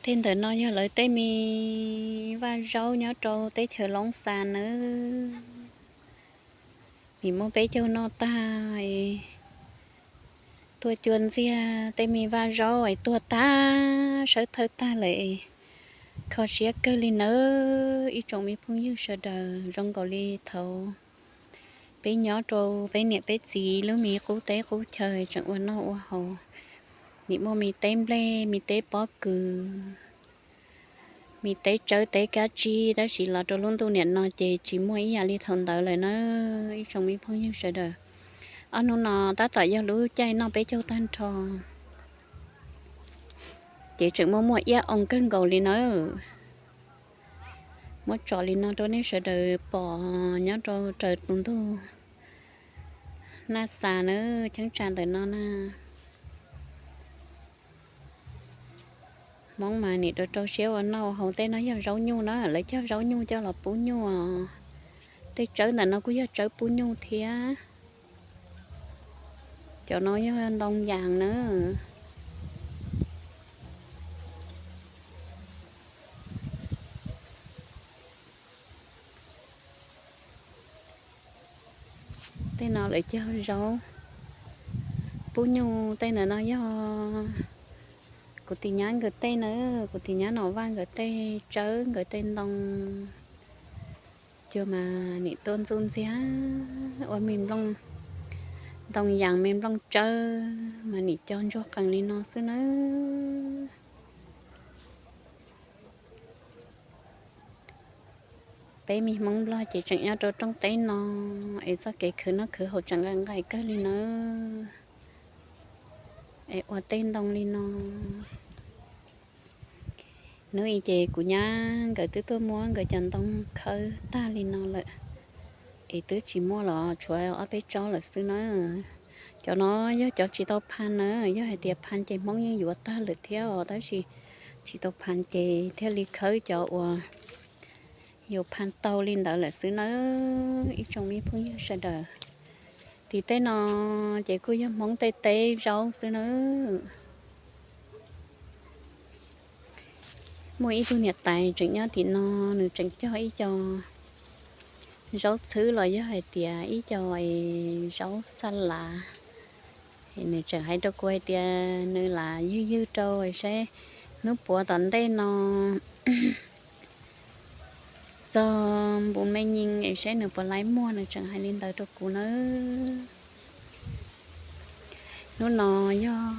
Tej ntawm no yog lawv tej me vaj zaub nyob rau teb chaws Loob Xas nawb. Nim muab peb caug noj tag, tuaj cua ntxiag tej me vaj zaub es tuag tag, sawb thawj tag lawm. Kho siab kawg li nawb ib tsoom me phooj ywg sawv daws, zoo nkaus li thaum peb nyob rau peb niam peb txiv lub me qub teb qub chaw tseem ua noj ua haus, nim muaj me teb nplej, me teb pob kws, me teb tsawb teb kab tsib, tab sis los rau lub ntuj niam no ces tsis muaj ib yam li thaum ntawd lawm na ib tsoom me phooj ywg sawv daws. Ob hnub no tab tom yog lub caij noj peb caug tag nrho, ces tseem muaj muaj iab oo kawg nkaus li nawb. Muab tsom li no rau nej sawv daws pom nyob rau raws tus ntug Naj Xas na, cheeb tsam ntawm no na. Hmoob mas nim rau rau siab ua noj ua haus. Tej no yog zaub nyuj na, lawv cog zaub nyuj coj los pub nyuj. Tej tsawb ntawm no kuj yog tsawb pub nyuj thiab. Cov no yog ntoo yas na. Tej no lawv cog zaub pub nyuj. Tej ntawm no yog kuv tis nyab nkawd tej na, kuv tis nyab Nom Vaj nkawd tej tsawb, nkawd tej ntoo. Cua mas nim tuaj ntxuj ntxiag ua me nplooj, ntoo yas me nplooj tsawb mas nim co ntsuag qees li no xwb nawb. Peb me Hmoob Nplog ces tseem nyob rau rooj teb no, es txoj kev khwv noj khwv haus tseem nqaim nqaim kawg li nawb. Es ua tej ntoo li no. Hnub i ces kuv nyab nkawd twb tuaj muab nkawd cov ntoo khawb tag li no lawm, es twb tsis muaj los tshuav ob peb tsob lawm xwb na. Cov no yog cov tsis tau phan na, yog hais tias phan ces Hmoob yeej yuav tag lawm thiab os, tab sis tsis tau phan ces thiaj li khawb cov uas yus phan tau li ntawd lawm xwb nawb ib tsoom me phooj ywg sawv daws. Tim tej no ces kuj yog Hmoob tej teb zaub xwb nawb. Muaj ib tug niam tais tseem nyob tim no, nws tseem cog ib co zaub txhwb los yog hais tias ib co zaub xa lav. Nws tseem hais rau kuv hais tias nws lam ywg ywg rau saib hnub puav tom ntej no txog npu me nyies es saib nws puas laib muag, nws tseem hais li ntawd rau kuv nawb. Hnub no yog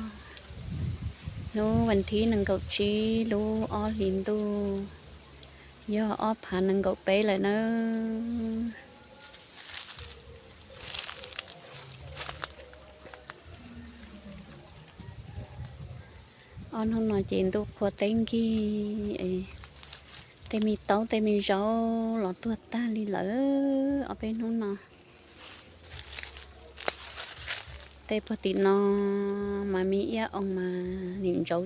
hnub vas thib nees nkaum tsib lub ob hlis ntuj, yog ob phav nees nkaum peb lawm nawb. Ob hnub no ces ntuj qhua teb nkig, tej me taub tej me zaub los tuag tag li lawm ob peb hnub no. Tej puag tim no mas me iab oo mas nim ntsauv